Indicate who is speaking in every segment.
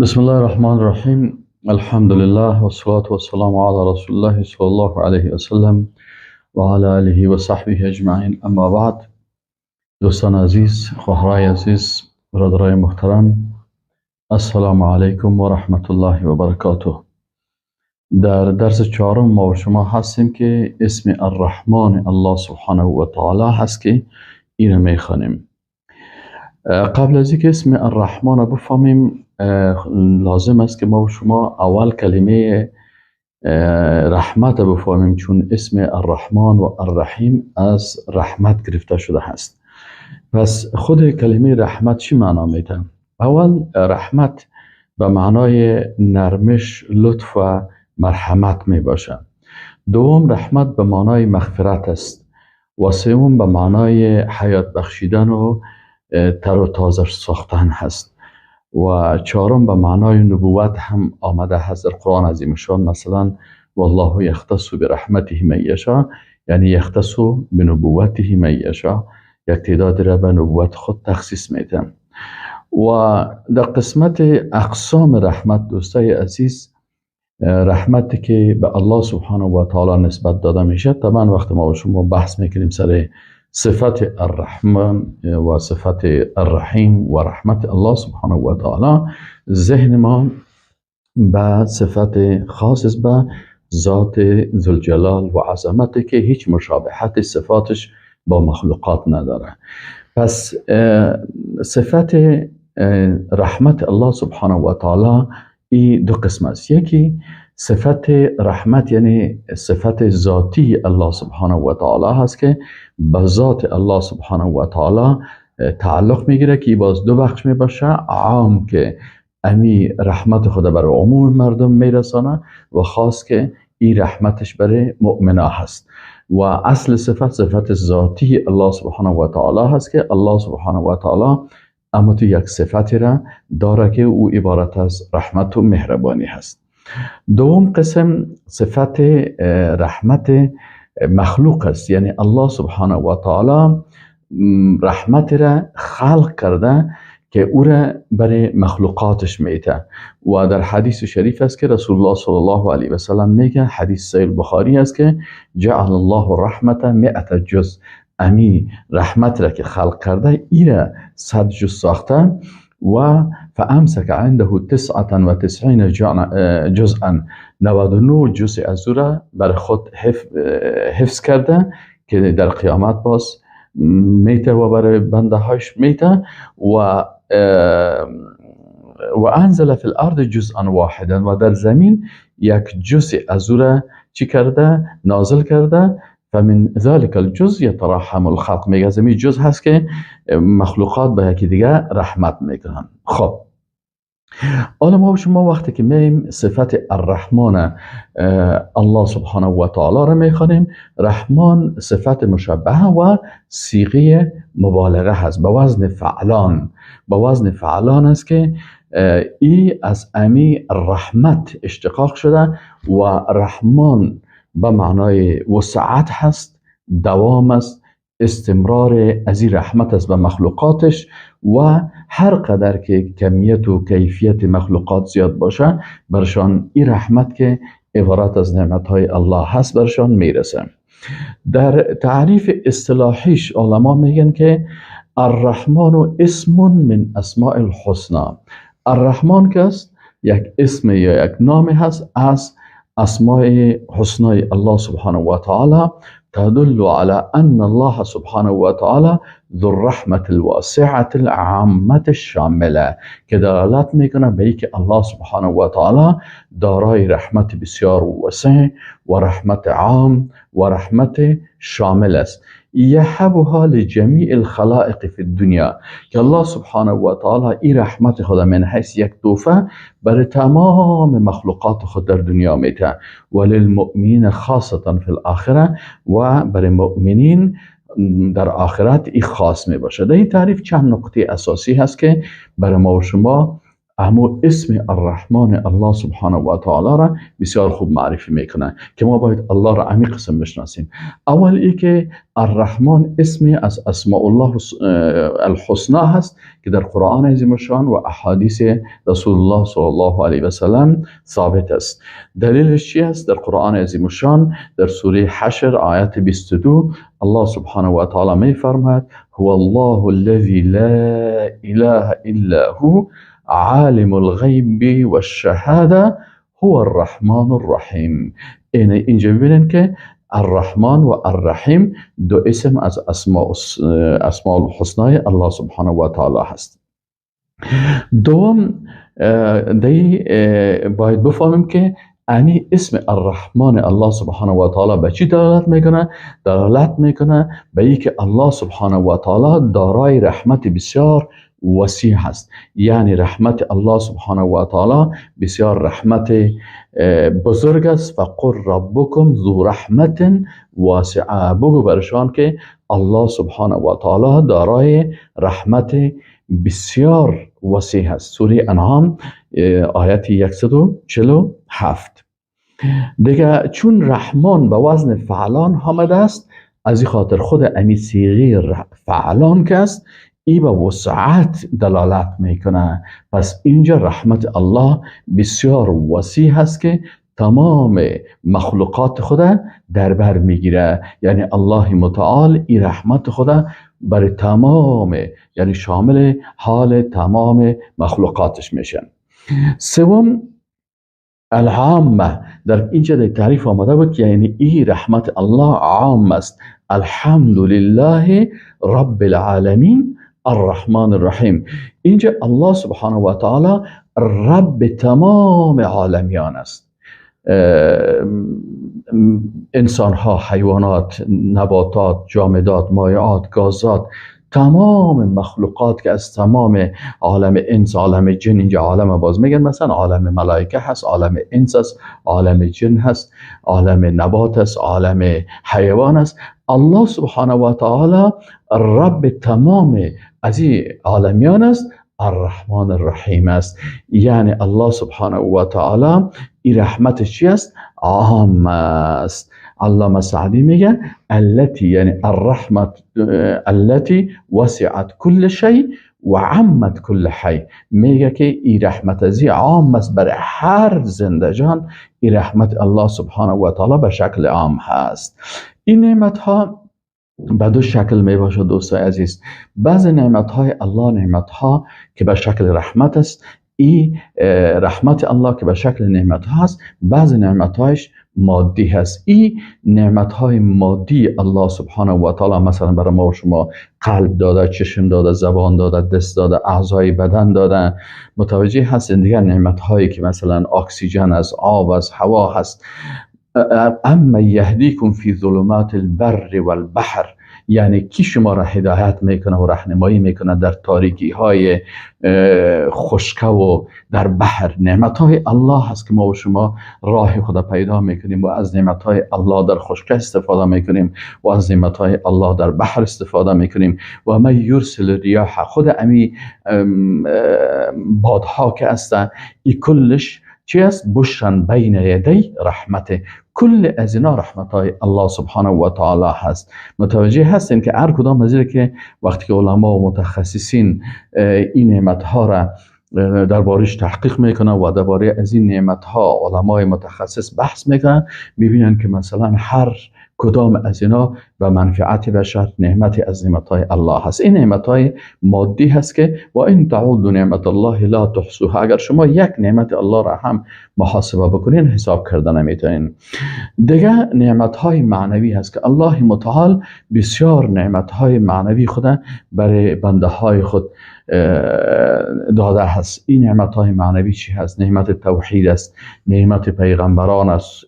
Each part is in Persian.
Speaker 1: بسم الله الرحمن الرحیم. الحمد لله والصلاة والسلام على رسول الله صلى الله علیه و سلم و علی آله و صحبه اجمعین. اما بعد، دوستان عزیز، خواهرای عزیز، برادرای محترم، السلام علیکم و رحمت الله و برکاته. در درس چهارم ما و شما هستیم که اسم الرحمن الله سبحانه و تعالی هست که اینو میخوانیم. قبل از اینکه اسم الرحمن رو بفهمیم، لازم است که ما و شما اول کلمه رحمت بفهمیم، چون اسم الرحمن و الرحیم از رحمت گرفته شده هست. پس خود کلمه رحمت چی معنا میده؟ اول، رحمت به معنای نرمش، لطف و مرحمت می باشه. دوم، رحمت به معنای مغفرت است و سوم، به معنای حیات بخشیدن و تر و تازه ساختن هست و چهارم، به معنای نبوت هم آمده هست در قرآن عظیم الشان. مثلا والله یختص برحمته من یشاء، یعنی یختص بنبوته من یشاء، یک تعداد را به نبوت خود تخصیص میده. و در قسمت اقسام رحمت، دوستای عزیز، رحمتی که به الله سبحانه و تعالی نسبت داده میشه، طبعا وقت ما و شما بحث میکنیم سر صفت الرحمن و صفت الرحیم و رحمت الله سبحانه و تعالی، ذهن ما به صفت خاص است به ذات ذوالجلال و عظمت که هیچ مشابهت صفاتش با مخلوقات نداره. پس صفت رحمت الله سبحانه و تعالی ای دو قسم است. یکی صفت رحمت، یعنی صفت ذاتی الله سبحانه و تعالی هست که به ذات الله سبحانه و تعالی تعلق میگیره که باز دو بخش می باشه: عام که امی رحمت خدا برای عموم مردم میرسانه و خاص که این رحمتش برای مؤمنا هست. و اصل صفت، صفت ذاتی الله سبحانه و تعالی هست که الله سبحانه و تعالی اما تو یک صفتی را داره که او عبارت از رحمت و مهربانی هست. دوم قسم صفت رحمت مخلوق است، یعنی الله سبحانه و تعالی رحمت را خلق کرده که او را برای مخلوقاتش میته. و در حدیث شریف است که رسول الله صلی الله علیه و سلم میگه، حدیث صحیح بخاری است که جعل الله الرحمة 100 جزء، امی رحمت را که خلق کرده، ایره 100 جز ساخته و فامسک عنده 99 جزءا، 99 جزء از او را بر خود حفظ کرده که در قیامت باز میته و برای بنده هاش میته و انزل فی الارض جزءا واحدا، و در زمین یک جزء از او را چی کرده؟ نازل کرده. فمن ذلك الجزء یترحم الخلق، میگه از جزء هست که مخلوقات به یکی دیگه رحمت میکنن. خب، حالا ما شما وقتی که میم صفت الرحمن الله سبحانه و تعالی را میخوانیم، رحمان صفت مشبهه و صیغه مبالغه هست به وزن فعلان، به وزن فعلان است که ای از امی رحمت اشتقاق شده و رحمان به معنای وسعت هست، دوام است، استمرار از این رحمت است به مخلوقاتش و هر قدر که کمیت و کیفیت مخلوقات زیاد باشه، برشان این رحمت که عبارت از نعمت های الله هست برشان میرسه. در تعریف اصطلاحیش علما میگن که الرحمن اسم من اسماء الحسنى. الرحمن که است، یک اسم یا یک نام هست از اسماء حسنای الله سبحانه و تعالی، تدل على أن الله سبحانه وتعالى ذو الرحمة الواسعة العامة الشاملة، که دلالت میکنه به که الله سبحانه و تعالی دارای رحمت بسیار وسیع و رحمت عام و رحمت شامل است. یهبها لجمیع الخلائق فی الدنیا، که الله سبحانه و تعالی این رحمت خود من حیث یک تحفه برای تمام مخلوقات خود در دنیا میته و للمؤمنین خاصة فی الآخرة، و برای مؤمنین در آخرت این خاص می باشه. در این تعریف چند نقطه اساسی هست که برای ما و شما اما اسم الرحمن الله سبحانه و تعالی را بسیار خوب معرفی میکنه که ما باید الله را عمیق قسم بشناسیم. اول ای که الرحمن اسمی از اسماء الله الحسنا هست که در قرآن عظیم الشان و احادیث رسول الله صلی الله علیه و سلم ثابت است. دلیلش چی است؟ در قرآن عظیم الشان در سوره حشر آیت 22 الله سبحانه و تعالی می فرماید هو الله الذی لا اله الا هو عالم الغیب والشهاده هو الرحمن الرحیم. اینجا ببینید که الرحمن و الرحیم دو اسم از اسماء الحسنای الله سبحانه و تعالی هست. دوم دی باید بفهمیم که انی اسم الرحمن الله سبحانه و تعالی به چی دلالت میکنه؟ دلالت میکنه به اینکه الله سبحانه و تعالی دارای رحمت بسیار وسیع هست. یعنی رحمت الله سبحانه و تعالی بسیار رحمت بزرگ است. فقل ربکم ذو رحمت واسعه، بگو برشان که الله سبحانه و تعالی دارای رحمت بسیار وسیع هست. سوره انعام آیت 147. دیگه چون رحمان به وزن فعلان آمده است، از این خاطر خود امی صیغه فعلان که است ای به وسعت دلالت میکنه. پس اینجا رحمت الله بسیار وسیع هست که تمام مخلوقات خود در بر میگیره. یعنی الله متعال ای رحمت خود برای تمام، یعنی شامل حال تمام مخلوقاتش میشه. سوم العامه، در اینجا در تعریف آمده بود که یعنی ای رحمت الله عام است. الحمد لله رب العالمین الرحمن الرحیم. اینجا الله سبحانه و تعالی رب تمام عالمیان است. انسان ها، حیوانات، نباتات، جامدات، مایعات، گازات، تمام مخلوقات که از تمام عالم انس، عالم جن، اینجا عالم باز میگن مثلا عالم ملائکه هست، عالم انس هست، عالم جن هست، عالم نبات هست، عالم حیوان هست. الله سبحانه و تعالی رب تمام از این عالمیان است، الرحمن الرحیم است. یعنی الله سبحانه و تعالی این رحمت چی است؟ عام است. علامه سعدی میگه التي، یعنی الرحمت التي وسعت كل شيء و عمت كل حی. میگه که این رحمت ازی عام است برای هر زنده جان. این رحمت الله سبحانه و تعالی به شکل عام هست. این نعمت ها به دو شکل می باشد دوستای عزیز. بعض نعمت های الله نعمت ها که به شکل رحمت است، این رحمت الله که به شکل نعمت ها هست، بعض نعمت هایش مادی هست. این نعمت های مادی الله سبحانه و تعالی مثلا برای ما و شما قلب داده، چشم داده، زبان داده، دست داده، اعضای بدن داده، متوجه هستین؟ دیگر نعمت هایی که مثلا اکسیژن است، آب است، هوا هست. اما یهدیکم فی ظلمات البر والبحر، یعنی کی شما را هدایت میکنه و راهنمایی میکنه در تاریکی های خشکه و در بحر. نعمت های الله هست که ما و شما راه خدا پیدا میکنیم و از نعمت های الله در خشکه استفاده میکنیم و از نعمت های الله در بحر استفاده میکنیم. و من یرسل الریاح، خود امی بادها که هستن ای کلش چی است؟ بشرن بین یدی رحمته. کل از اینا رحمت های الله سبحانه و تعالی هست. متوجه هستین که هر کدام از که وقتی که علما و متخصصین این نعمت ها را دربارش تحقیق میکنن و درباره از این نعمت ها علمای متخصص بحث میکنن، میبینن که مثلا هر کدام از اینا به منفعت بشر نعمتی از نعمت‌های الله هست. این نعمت‌های مادی هست که و این تعود نعمت الله لا تحصوها، اگر شما یک نعمت الله را هم محاسبه بکنین حساب کرده نمیتونین. دیگه نعمت‌های معنوی هست که الله متعال بسیار نعمت‌های معنوی خود برای بنده های خود داده هست. این نعمت‌های معنوی چی هست؟ نعمت توحید است، نعمت پیغمبران است،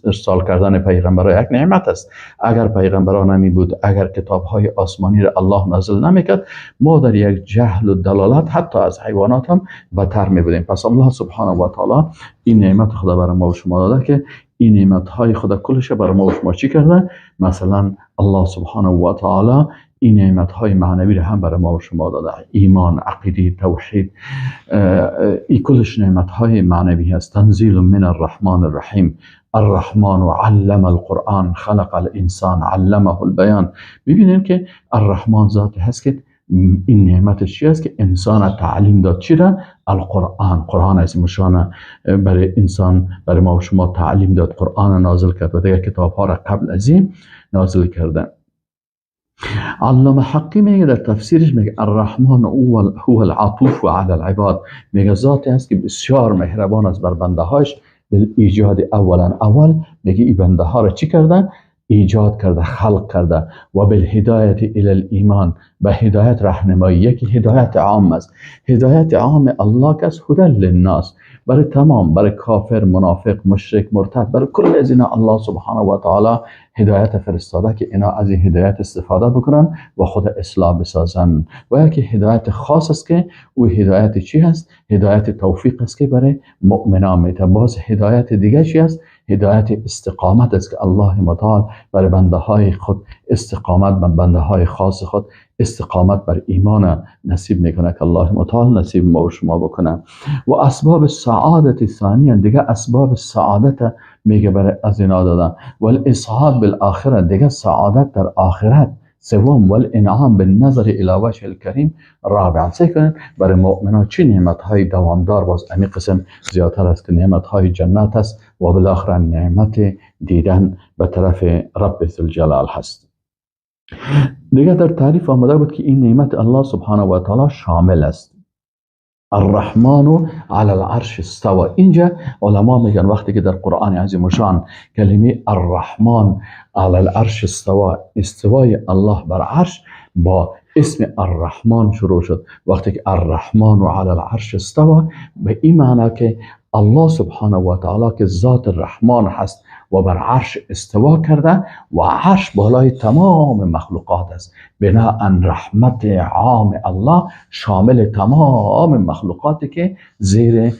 Speaker 1: ارسال کردن پیغمبران یک نعمت است. اگر پیغمبران نمی بود، اگر کتاب‌های آسمانی را الله نازل نمیکرد، ما در یک جهل و دلالت حتی از حیوانات هم بدتر می بودیم. پس الله سبحانه و تعالی این نعمت خدا برای ما و شما داده که این نعمت‌های خدا کلش برای ما و شما چی کرده؟ مثلا الله سبحانه و تعالی این نعمت های معنوی رو هم برای ما و شما داده. ایمان، عقیده، توحید، این کلش نعمت های معنوی هست. تنزیل من الرحمن الرحیم، الرحمن علم القرآن، خلق الانسان علمه البیان. ببینیم که الرحمن ذاتی هست که این نعمت چی است که انسان تعلیم داد. چی را؟ القرآن. قرآن از مشانه برای انسان، برای ما و شما تعلیم داد، قرآن نازل کرد و دیگر کتاب ها را قبل از این نازل کرده. علامه حقی میگه در تفسیرش، میگه الرحمن هو العطوف علی العباد، میگه ذاتی است که بسیار مهربان است بر بنده هاش. بالایجاد اولا، اول میگه این بنده ها را چی کرده؟ ایجاد کرده، خلق کرده. و بالهدایت الی الایمان، به هدایت راهنمایی. یکی هدایت عام است، هدایت عام الله که است هدی للناس، برای تمام، برای کافر، منافق، مشرک، مرتد، برای کل از اینا الله سبحانه و تعالی هدایت فرستاده که اینا از این هدایت استفاده بکنن و خود اصلاح بسازن. و یکی هدایت خاص است که او هدایت چی هست؟ هدایت توفیق است که برای مؤمنان میده. باز هدایت دیگه چی است؟ هدایت استقامت است که الله متعال برای بنده های خود استقامت، بر بنده های خاص خود استقامت بر ایمان نصیب میکنه که الله متعال نصیب ما و شما بکنه. و اسباب سعادت ثانیه، دیگه اسباب سعادت میگه برای از اینا دادن. و الاسعاد بالآخره، دیگه سعادت در آخرت. سوم والانعام بالنظر الى وجه الکریم رابعا. سعی کنید برای مؤمنان چه نعمت های دوامدار، باز امی قسم زیادتر است که نعمت های جنت است و بالاخره نعمت دیدن به طرف رب ذوالجلال هست. دیگه در تعریف آمده بود که این نعمت الله سبحانه و تعالی شامل است. الرحمن علی العرش استوى. اینجا علما میگن وقتی که در قرآن عظیم الشان کلمه الرحمن علی العرش استوى، استوای الله بر عرش با اسم الرحمن شروع شد. وقتی که الرحمن علی العرش استوى، به این معنی که الله سبحانه و تعالی که ذات الرحمن هست و بر عرش استوا کرده و عرش بالای تمام مخلوقات است، بناء رحمت عام الله شامل تمام مخلوقاتی که زیر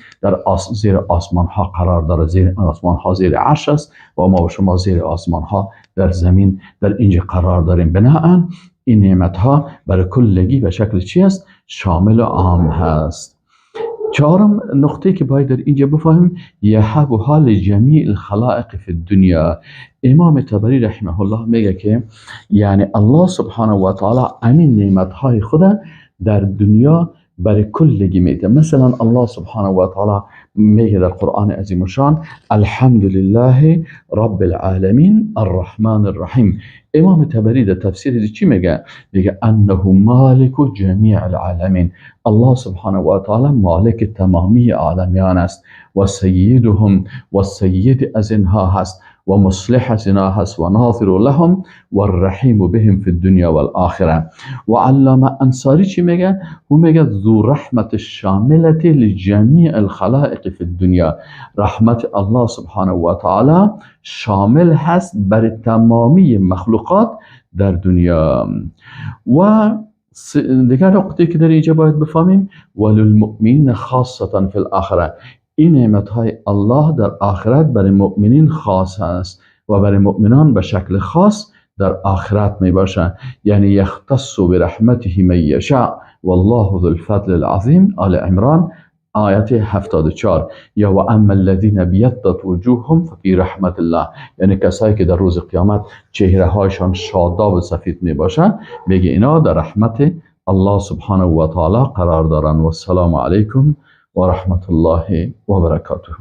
Speaker 1: زیر آسمان ها قرار داره، زیر آسمان ها، زیر عرش است و ما و شما زیر آسمان ها در زمین در اینجا قرار داریم. بناء این نعمت ها برای کلگی به شکل چی است؟ شامل عام هست. چهارم نقطه که باید در اینجا بفهمیم، یهبها لجمیع الخلائق فی الدنیا. امام طبری رحمه الله میگه که یعنی الله سبحانه و تعالی امین نعمت های خود در دنیا برای کلگی میده. مثلا الله سبحانه و تعالی میگه در قرآن عظیم الشان الحمد لله رب العالمین الرحمن الرحیم. امام طبری در تفسیر چی میگه؟ میگه انه مالک جمیع العالمین، الله سبحانه و تعالی مالک تمامی عالمیان است و سیدهم و سید از اینها هست و مصلح از اینها هست و ناظر لهم و الرحیم بهم فی الدنیا والآخره. و علامه انصاری چی میگه؟ او میگه ذو رحمت الشاملة لجمیع الخلائق فی الدنیا، رحمت الله سبحانه و تعالی شامل هست بر تمامی مخلوقات در دنیا. و دیگر نقطه که در اینجا باید بفهمیم، وللمؤمنین خاصة فی الآخره، این نعمت های الله در آخرت برای مؤمنین خاص هست و برای مؤمنان به شکل خاص در آخرت می باشه. یعنی یختص برحمته من یشاء والله ذو الفضل العظیم، آل عمران آیت 74. یا و اما الذین ابیضت وجوههم ففی رحمت الله، یعنی کسایی که در روز قیامت چهره هایشان شاداب و سفید می باشن، میگه اینا در رحمت الله سبحانه و تعالی قرار دارن. و السلام علیکم و رحمت الله و برکاته.